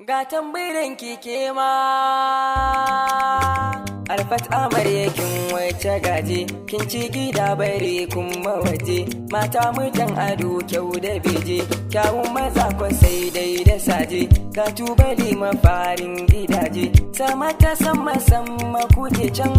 Ga tambarin kike ma. Arfat amarya, kin wace gaje, kin ci gida bare kuma waje. Mata mutan ado, kyau da beje, kyawun maza ko sai dai da saje. Ga tubali mafarin gidaje, sama ta sama sama kuke can.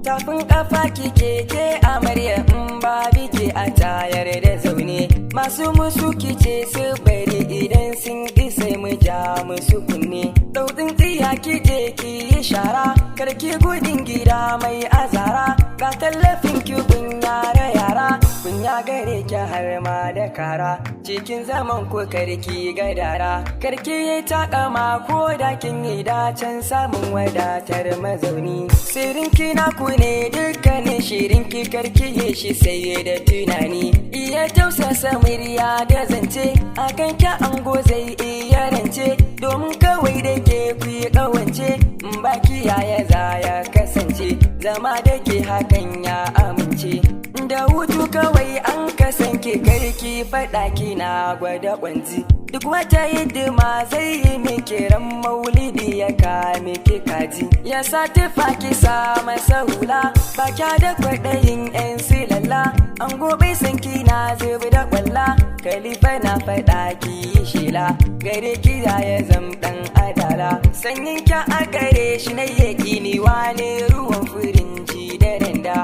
Tafin kafa kike ke amarya, in ba bike a tayar da zaune. Masu musu kice su bari, idan sun ƙi sai mu ja musu kunne. Ɗau tsintsiya kije ki yi shara, karki gudun gida mai azara. Ga tallafin ki gun yara yara, kunya gare ki har ma da kara. Cikin zaman ku karki gadara, karki yi takama ko da kin yi dacen samun wadatar mazauni. Sirrin ki na ku ne, dukkanin shirin ki karki yi shi sai da tunani. Iya tausasa murya da zance, akan ki ango zai iya rance, domin kawai da ke ku yi kawance. In baki yaya za ya kasance? Zama da ke hakan ya amince. Da hutu kawai an kasance, karki faɗa kina gwada kwanji. Duk wata hidima zai yi miki, ran maulidi ya kame ki kaji. Ya sa tufa ki sa masa hula, ba kya da kwaɗayin 'yan silalla. An gobe san kina zubi da kwalla, Khalifa na faɗa ki yi shela. Gare ki ya zam ɗan adala, sanyin kya a gare shi na yaƙini, wane ruwan firinji da randa.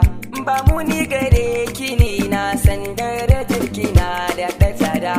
Ba muni gare ki, ni na san darajar kina da tsada.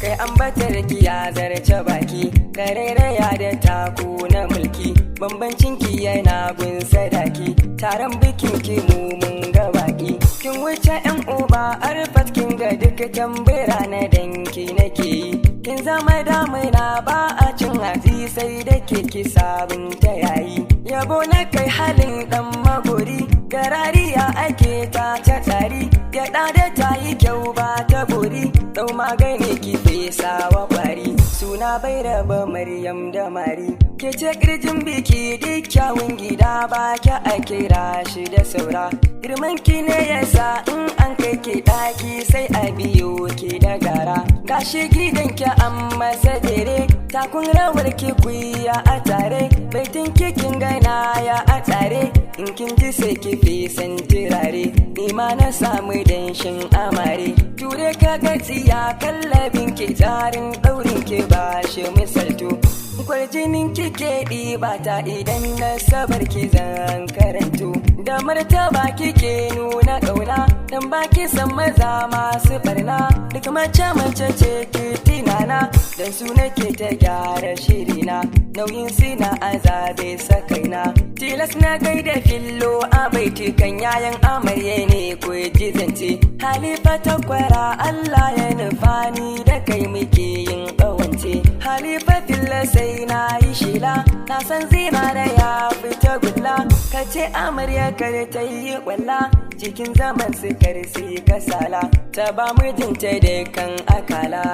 Kai ambatar ki ya zarce baki, karairaya da taku na mulki. Bambancin ki yana gun sadaki, taron bikin ki mu mun ga baki. Kin wuce yan uba Arfat, kin ga duk tambura na danki nake yi. Kin zama damuna, ba a cin hatsi sai da ke ki sabunta yayi. Yabo na kai halin dan magori, garariya ake ta ta tsari. Gyaɗa da ta yi kyau ba ta bori, ɗau magani ki fesa wa kwari. Suna bai raba Maryam da Mari, ke ce kirjin biki. Duk kyawun gida ba ki a kira shi da saura. Girman ki ne yasa in an kai ki ɗaki sai a biyo ki da gara. Gashi gidan ki an masa jere, takun rawar ki kuya a tare. Baitin kin gana ya a tare, in kin ji sai ki fi san turare. Ni ma na samu danshin amare. Ture ka gatsiya kallabin ki, tsarin ɗaurin ki ba shi misaltu. Kwarjinin kike ɗiba ta, idan na sabar ki zan karantu. Da martaba kike nuna ƙauna, dan baki san maza masu barna. Duk mace mace ce ki tinana, dan su nake ta gyara shirina. Nauyin sina azabe sakaina. Tilas na gaida fillo a baitukan yayan amarya ne ku ji zance. Halifa Takwara, Allah ya nufa ni da kai muke yin ƙawance. Halifa filla sai na yi shila, na san zinara ya fita gulla. Ka ce amarya kar ta yi kwalla, cikin zaman su kar su yi kasala. Ta ba mijinta da kan akala.